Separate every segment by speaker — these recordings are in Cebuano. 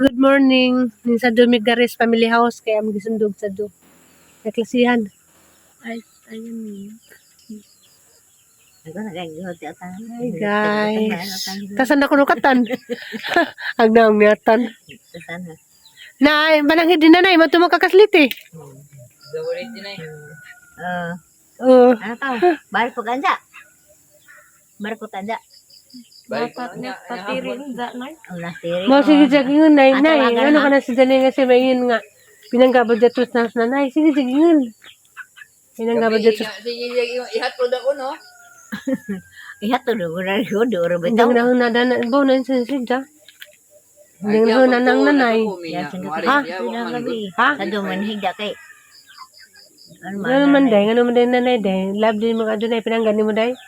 Speaker 1: Good morning. Sa Dumigares Family House kaya am gisundog sa do. Naklasihan.
Speaker 2: Ay, ayun.
Speaker 1: Hi guys. Tasan ako nukatan. Agnaong niyatan. Na, mananghid din nanay, matumo kakaslit eh. Oo.
Speaker 3: Ano tao? Barko kanja. Barko tanja.
Speaker 2: Dapat na patirin da nay.
Speaker 3: Ang nastiri.
Speaker 1: Mo sige jagingon nay
Speaker 3: Ah,
Speaker 1: nay.
Speaker 3: tawagan
Speaker 1: Ano
Speaker 3: ha?
Speaker 1: ka na si Janay nga si Mayin nga. Pinanggabad jatos na nanay. Sige jagingon. Pinanggabad jatos.
Speaker 4: Ihatod ako, no?
Speaker 3: Iha to do ora do do ora bitaw.
Speaker 1: Indang na na dana bo na sa sidya. Indang na na nang nanay.
Speaker 3: Ya
Speaker 1: Ha?
Speaker 3: Ha?
Speaker 1: Ha?
Speaker 3: Sa do man higda kay. Ano
Speaker 1: Ano man day, ano man day nanay day. Love din mga adunay pinanggani mo day.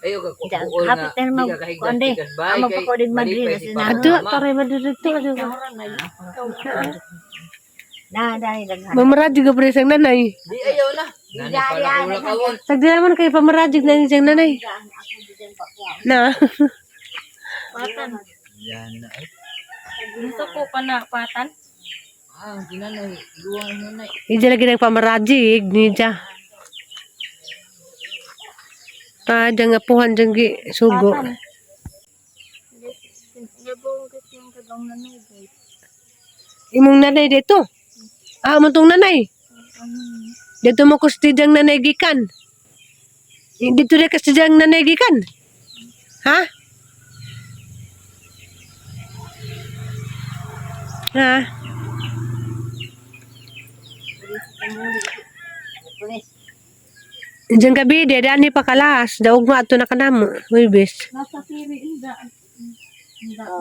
Speaker 4: Ayo ka
Speaker 3: Ja, hapit na mag kuan de. Ang magpakudig Madrid na sina.
Speaker 1: Adto taray madudto adto.
Speaker 3: Na dai daghan.
Speaker 1: Mamarajig ka pre sang nanay.
Speaker 4: Di ayaw na. Nani pala kula kawon.
Speaker 1: Sagdi naman kay pamarajig na ni sang nanay. Na.
Speaker 2: Patan.
Speaker 4: Yan na. Ay.
Speaker 2: Gusto ko pa na patan.
Speaker 4: Ah, ginanay. Luwang nanay.
Speaker 1: Ija lagi nagpamarajig ni ja. Pa dyan nga puhan dyan gi sugo.
Speaker 2: Patan. Gabong kasi yung kagong nanay guys.
Speaker 1: Imong nanay dito. Ah, mo tong nanay. Dito mo kusti diyang nanay gikan. Dito rin kasi diyang nanay gikan. Ha? Ha? Diyan gabi, di dani pa kalas. Daog mo ato na kanamo. Huwebes.
Speaker 2: Nasa tiri inda.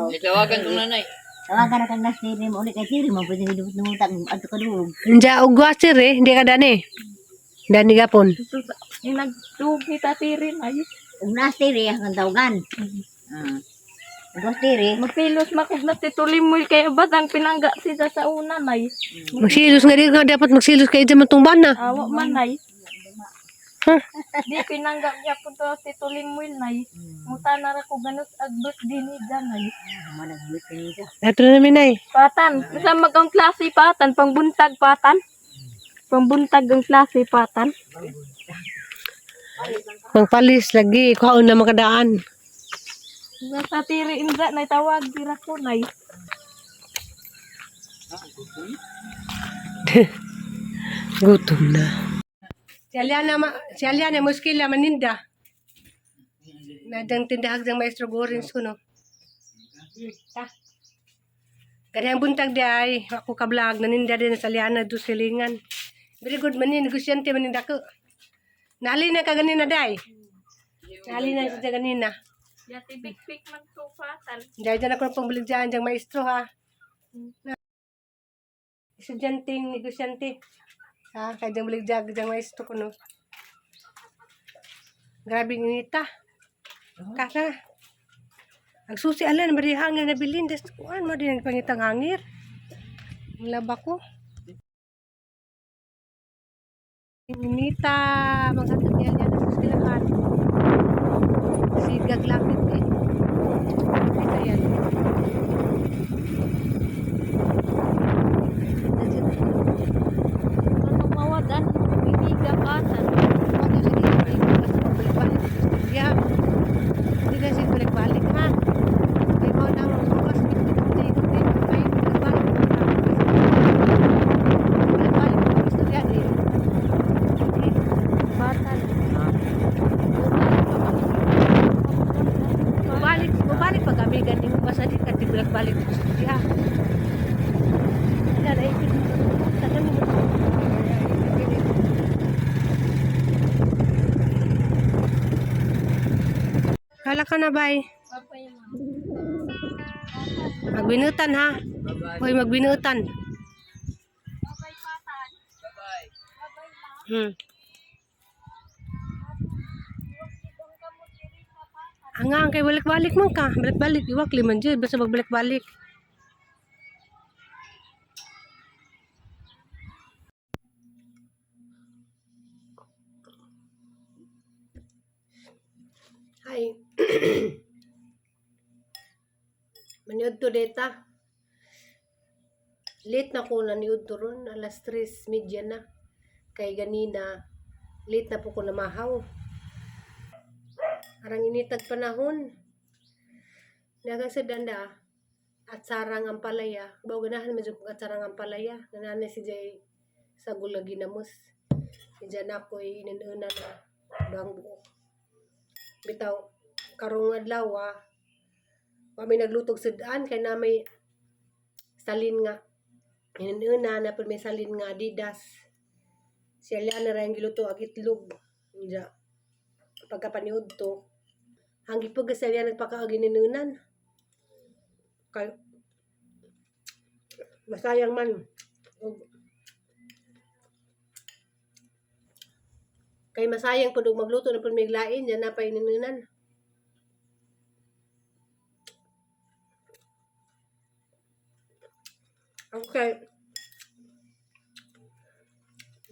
Speaker 4: Itawagan ko nanay.
Speaker 3: Tawagan na kang nastiri mo ulit kay tiri mo pwede gidubot ng utang adto ka duog.
Speaker 1: Diyan ugwa sir eh. Hindi ka dani. Dani gapon.
Speaker 2: Yung nagtuog ni tatiri nay.
Speaker 3: Ug nastiri ang tawagan. Ah. Ug nastiri.
Speaker 2: Magpilos makog na titulimoy kay batang pinangga sila sa una nay.
Speaker 1: Magsilos nga di ka dapat magsilos kayo dyan matong bana.
Speaker 2: Awa man nay.
Speaker 1: Huh?
Speaker 2: Di pinangga niya po to titulimoy nay. Muta na ra ko ganus agbot dinhi nay.
Speaker 3: Mo nagbuit kini ka.
Speaker 1: Ato na namin ay.
Speaker 2: Patan, sa magang klase patan, pangbuntag patan. Pangbuntag ang klase patan.
Speaker 1: Pangpalis lagi. Kuhaon na makadaan.
Speaker 2: Nasa tiri inda nay tawag dira ko nay.
Speaker 1: Gutom na. Si Aliana, si Aliana muskila maninda. Nadang tindahag ng Maestro Gorins ko no. Ta. Ganyan buntag di ay ako ka vlog naninda din sa Aliana do silingan. Very good manin, negosyante maninda ko. Nali na ka ganina day. Nali na siya ganina.
Speaker 2: Yati big big man to patan.
Speaker 1: Dahil dyan ako ng pambulig dyan, dyan maestro ha. Na, estudyanteng negosyante. Ha, kaya dyan bulig dyan, dyan maestro ko no. Grabe ng inita. Kasa na. Ang susi alan, mari hangir na bilin. Des, kuan mo din ang pangitang hangir. Ang laba ko. Inita, maghatag yan yan sa silahan. Sigag lapit eh. Ito yan.
Speaker 2: Ano mawadan bibiga patan.
Speaker 1: Wag yung sige, basta magbalik-balik. Yeah. Hindi kasi balik-balik ha. Kaya mo na ang oras, hindi kayo balik-balik. Balik-balik, istorya eh.
Speaker 2: Patan.
Speaker 1: Balik, balik pag kami ganing basta di ka balik-balik istorya. Wala na ipit mo. Tagal mo. Hala ka na, bay.
Speaker 2: Bye ma.
Speaker 1: Magbinutan ha. Hoy, magbinutan.
Speaker 2: Bye patan.
Speaker 4: Bye-bye.
Speaker 1: Ang kay balik-balik man ka. Balik-balik iwak liman jud basta magbalik-balik. Hi. Maniod to data. Late na ko naniud to ron, alas 3:30 na. Kay ganina, late na po ko namahaw. Arang initag panahon. Nagang sa danda, at sarang ang palaya. Bawo ganahan medyo kung at sarang ang palaya. Nananay si Jay sa gulagi namos. Diyan ako ininuna na duhang buok. Bitaw, karong adlaw ah, kami naglutog sudaan kay na may salin nga ininuna na pud may salin nga Adidas. Siya na ra ang giluto ag itlog. Diya. Pagkapaniud to, hanggi po sa siya nagpakaag ininunan. Kay masayang man. Kay masayang pud og magluto na pud may lain, yan na pa ininunan. Ako kay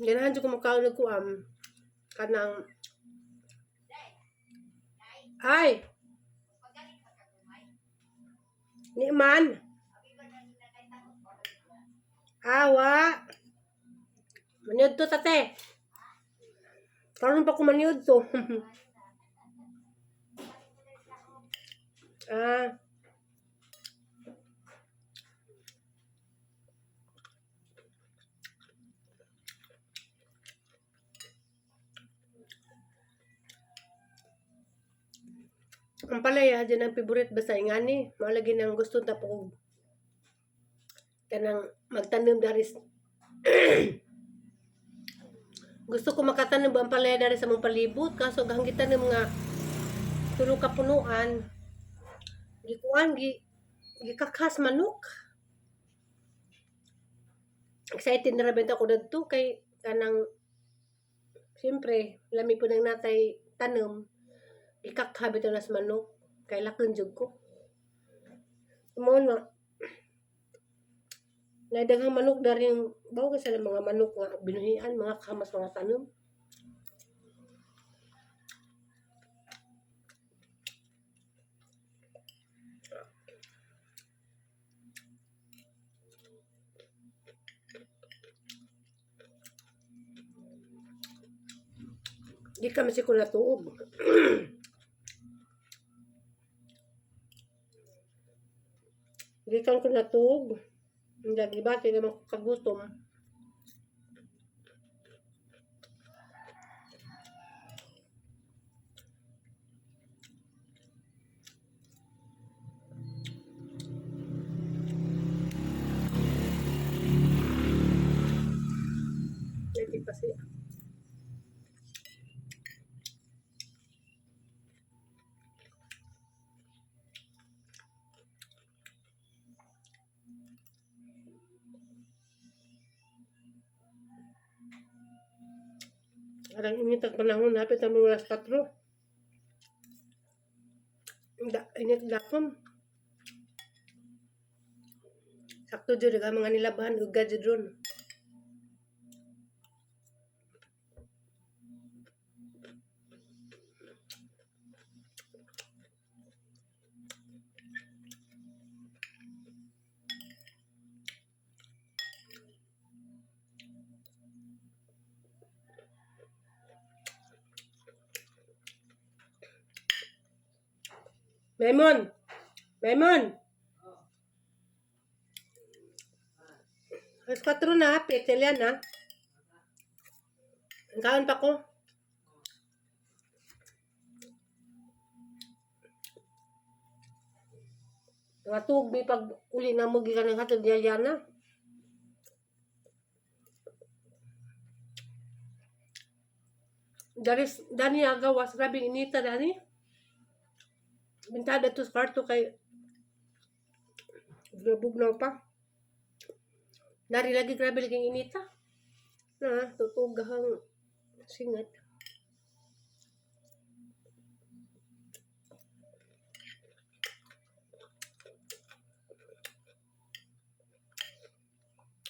Speaker 1: ganahan jud ko makaon og kuam kanang ay ni man awa maniud to tate karon pa ko maniud to. Ah. Ang palaya dyan ang favorite basta ingani. Mao lagi nang gusto ta po og kanang magtanom dari gusto ko makatanom ba ang palaya dari sa mong palibot kaso gahang gitanom nga tulo ka punuan gikuan gi gikakas manok. Excited na ra benta ko dadto kay kanang siyempre lami po nang natay tanom ikakha bitaw nas manok kay lakon jud ko mo na naidaghang manok dari bawo kasi sila mga manok nga binuhian mga kamas mga tanom. Di kami si natuog. Di kan ko natuog. Hindi, di ba? Di naman ko kagutom. Lagi pa siya. Arang init ang panahon, hapit ang mga alas 4. Da, init dakom. Sakto jud ang mga nilabahan ug jud ron. Memon! Memon! Alas 4 na, hapit. Yan na. Ang kaon pa ko. Mga tug, may pag uli na mo gikan ng hatod niya na. Daris, dani agawas, grabe inita dani. Bintada to sa kwarto kay bugnaw pa. Dari lagi grabe lagi inita. Na, tutugahang singat.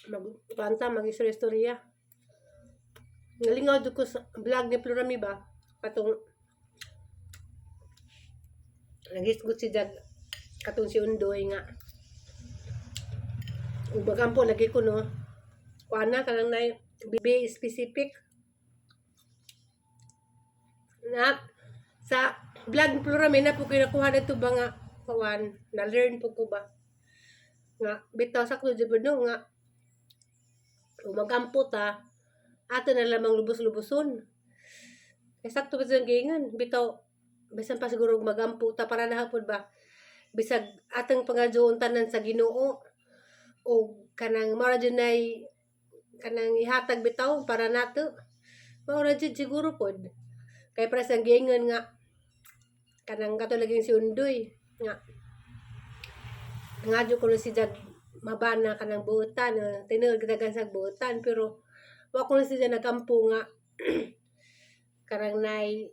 Speaker 1: Magkanta, mag-istorya. Nalingaw jud ko sa vlog ni Plurami ba? Katong nagisgot si Jag katong si Undoy nga. Ug magampo lagi ko, no. Kuan na kanang nay be specific. Na sa vlog Plurame na po kinakuha na ito ba nga kuan na learn po ko ba nga bitaw sakto jud no nga kung magampo ta ato na lamang lubos-luboson kay sakto ba sa giingon bitaw bisan pa siguro og magampo ta para na hapon ba bisag atong pangadyoon tanan sa Ginoo o kanang mao ra jud nay kanang ihatag bitaw para nato mao ra jud siguro pod kay para sa giingon nga kanang kato laging si Undoy nga ngadyo ko si Jag mabana kanang buotan, tinuod kitagan sa buotan pero wa ko na siya nagampo nga kanang nay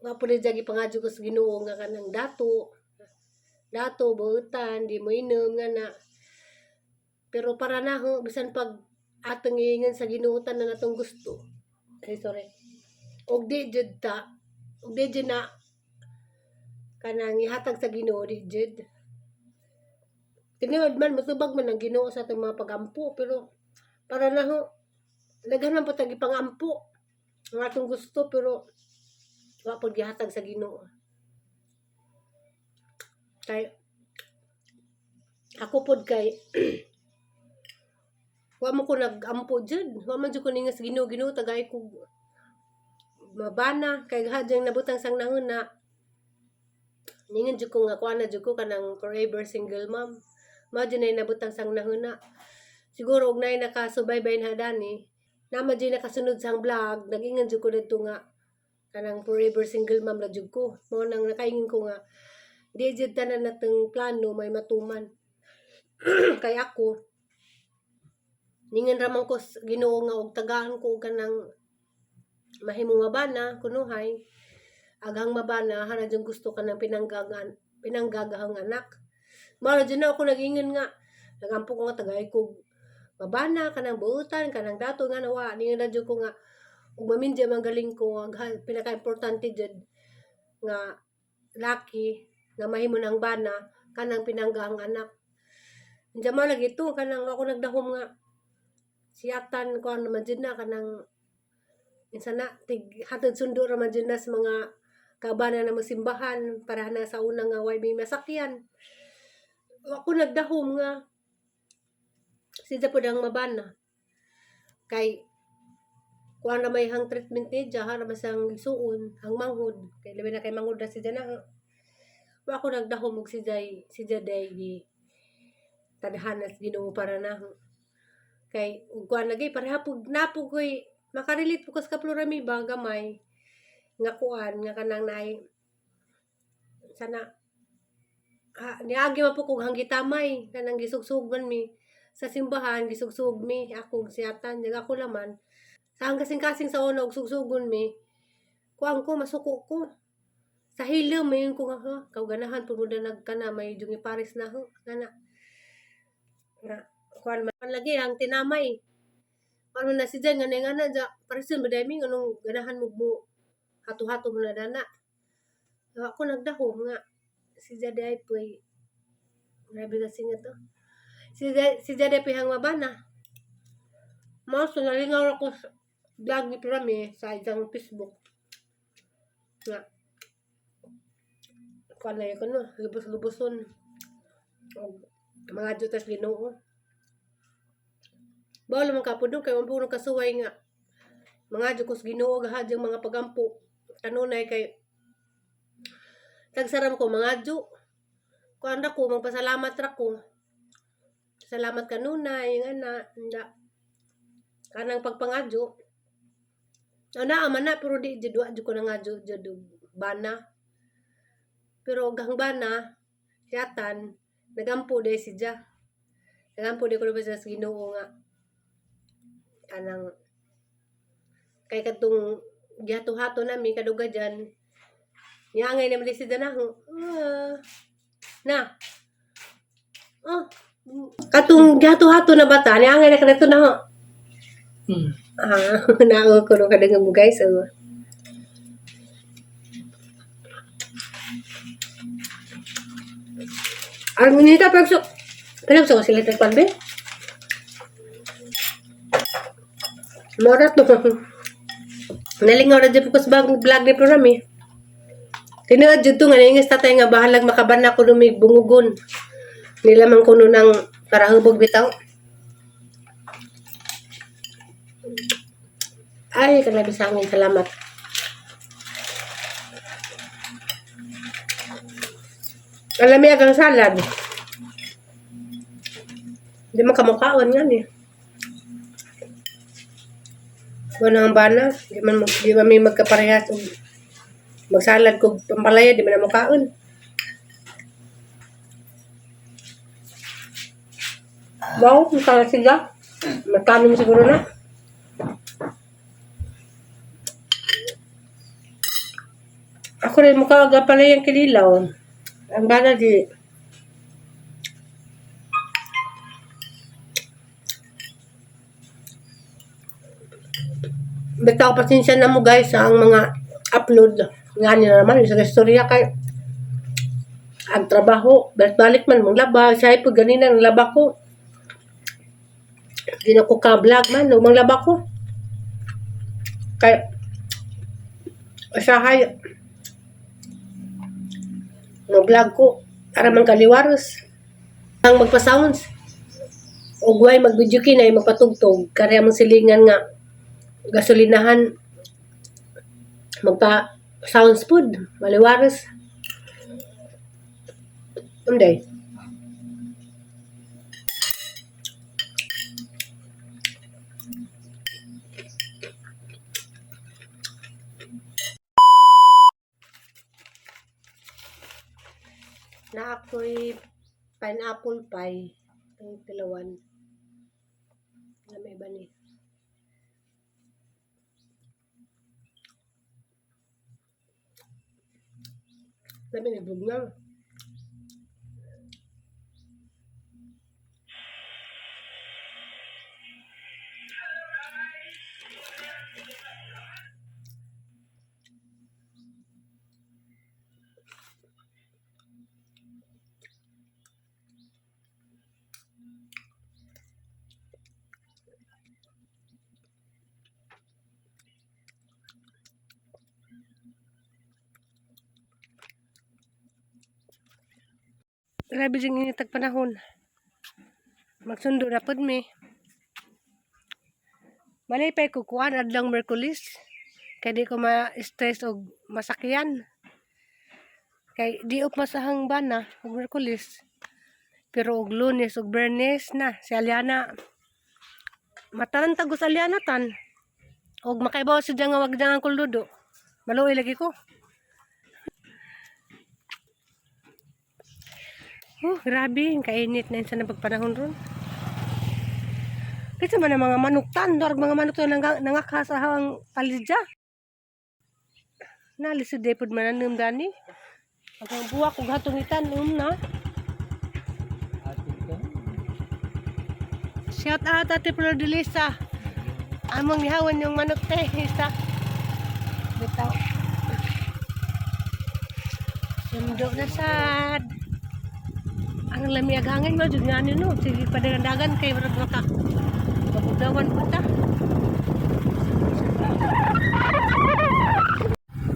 Speaker 1: wa po ni Jag ipangadyo ko sa Ginoo nga kanang dato dato buotan di mo inom nga na pero para na ho bisan pag atong iingan sa Ginoo tanan natong gusto, ay sorry, og di jud ta og di jud na kanang ihatag sa Ginoo di jud tinuod man motubag man ang Ginoo sa atong mga pagampo pero para na ho daghan man po tag ipangampo ang atong gusto pero wa pod gihatag sa Ginoo kay ako pod kay wa mo ko nagampo jud wa man jud ko ningas Ginoo Ginoo tagay ko mabana kay hadyang nabutang sang nahon na ningan jud ko nga kuan na jud ko kanang forever single mom mao jud na nabutang sang nahuna siguro og naay nakasubaybay na dani nama jud nakasunod sang vlog nag-ingon jud ko didto nga kanang forever single mom ra jud ko mao nang nakaingon ko nga di jud tanan natong plano may matuman kay ako ningan ra man ko sa Ginoo nga og tagaan ko og kanang mahimong mabana kunuhay aghang mabana hara jud gusto kanang pinanggagan pinanggagahang anak mao ra jud na ako nag-ingon nga nagampo ko nga tagay ko mabana kanang buutan kanang dato nga nawa ningon ra jud ko nga ug mamindya man galing ko ang pinaka-importante jud nga laki nga mahimo ng bana kanang pinanggahang anak. Diyan man lagi to kanang ako nagdahom nga siyatan ko ano man jud na kanang minsan na tig hatod sundo ra man jud na sa mga kabana na mosimbahan para na sa una nga way may masakyan. Ako nagdahom nga siya pod ang mabana kay kuan na may hang treatment ni Ja, hara man siyang isuon ang manghod kay labi na kay manghod na si Ja na wa ako nagdahom og si Jaday gi tadhana sa Ginoo para na kay ug kuan lagi pareha pug napug koy makarelate po ko sa kaplorami ba gamay nga kuan nga kanang naay sana ha, niagi man po kog hanggitamay kanang gisugsug man mi sa simbahan gisugsug mi ako ug siyatan jag ako laman sa ang kasing-kasing sa una og sugsugon mi kuan ko masuko ko sa hilom mayon ko nga ha kaw ganahan pud mo na nagkana may jungi pares na ho ngana nga kuan man lagi ang tinamay kuan man na si Jan nga nga ja pares yun ba mi nganong ganahan mo mo hato-hato mo na dana. Ako nagdahom nga si Jaday po'y grabe kasi nga to si Jaday po'y hang mabana mao so nalingaw ako sa vlog ni Pirami sa isang Facebook nga kuan na ko no lubos-luboson og mga jutas Ginoo bawal man kapo dong kay man puro kasuway nga mga jud sa Ginoo gahadyang mga pagampo kanunay kay tagsaram ko mga ju kuan ra ko magpasalamat ra ko salamat kanunay nga na nda kanang pagpangadyo ana man na pero di jud wa jud ko nangadyo jud og bana pero og ang bana siyatan nagampo day si Ja nagampo day ko ba sa Ginoo nga kanang kay kadtong gihato-hato nami kaduga dyan niangay naman si Danaho ah, na oh katong gihato-hato na bata niangay na kadto na ho. Ah, nao ko no kadangag mo guys oh. Ang nita pag Pero sa sila tagpan be. Mora to. Nalingaw na dyan po ko sa bagong vlog ni program eh. Tinuod jud to nga naingis tatay nga bahalag makabana ko lumig bungugon. Nila man kuno ng parahubog bitaw. Ay, kanabi sa amin. Salamat. Alam niya kang salad. Hindi man kamukhaon nga ni. Wala ang bana. Di man may magkaparehas. Og magsalad kog pampalaya, di man na mukhaon. Wow, masala siya. Magkano mo siguro na? Ako rin mukha aga pala yung kinilaw. Ang bana di. Bitaw pasensya na mo guys sa ang mga upload. Nga ni na naman sa istorya kay ang trabaho, balik-balik man mong laba, siya po ganina ang laba ko. Di na ko ka-vlog man, no, laba ko. Kay usahay mo-vlog ko para man kaliwaros ang magpa-sounds. Ug way mag-video kinay magpatugtog kaya mong silingan nga gasolinahan magpa sounds food maliwaros. Unday. Na ako'y pineapple pie. Ang tilawan. Na may iba ni. Dami ni na. Grabe dyan init ang panahon. Magsundo na pod mi. Malay pa kukuan adlong Merkulis. Kay di ko ma-stress og masakyan. Kay di op masahang bana og Merkulis. Pero og Lunes og Bernes na si Aliana. Mataranta ko sa Aliana tan. Og makaibaw siya nga wag ang kuldudo. Maluoy lagi ko. Oh, grabe, ang kainit na insa na pagpanahon ron. Kasi man ang mga manuktan, darag mga manuktan nangakha sa hawang palidya. Nalisod depod man anum dani. Ang buwak ug hatong itan um na. Shout out Ate Flor de Lisa. Among nihawan yung manok te, isa. Bitaw. Sundo na sad. Ang lami ag hangin mo jud ngani no. Sige padagan-dagan kay murag maka. Mabugawan po ta.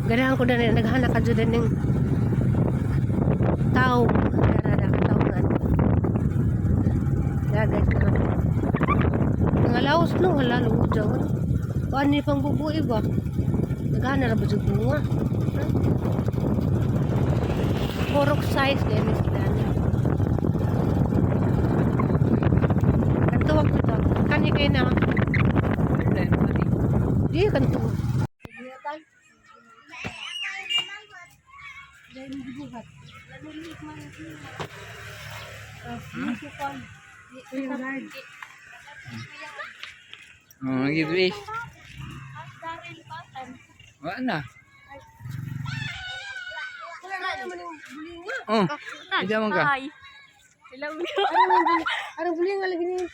Speaker 1: Ganahan ko na naghanak ka jud ning tao. Dara na katawangan. Dagay ka. Mga laos no, hala luod jawan. Kuan ni pang bubuhi ba? Nagana ra ba jud bunga? Ha? Porok size kay ni sila ni. Kanto wag to. Kani kay na. Di kanto.
Speaker 4: Oh, give Wala na. Oh, hindi man ka.
Speaker 2: Hi. Hello.
Speaker 1: Anong bulinga lagi niyo?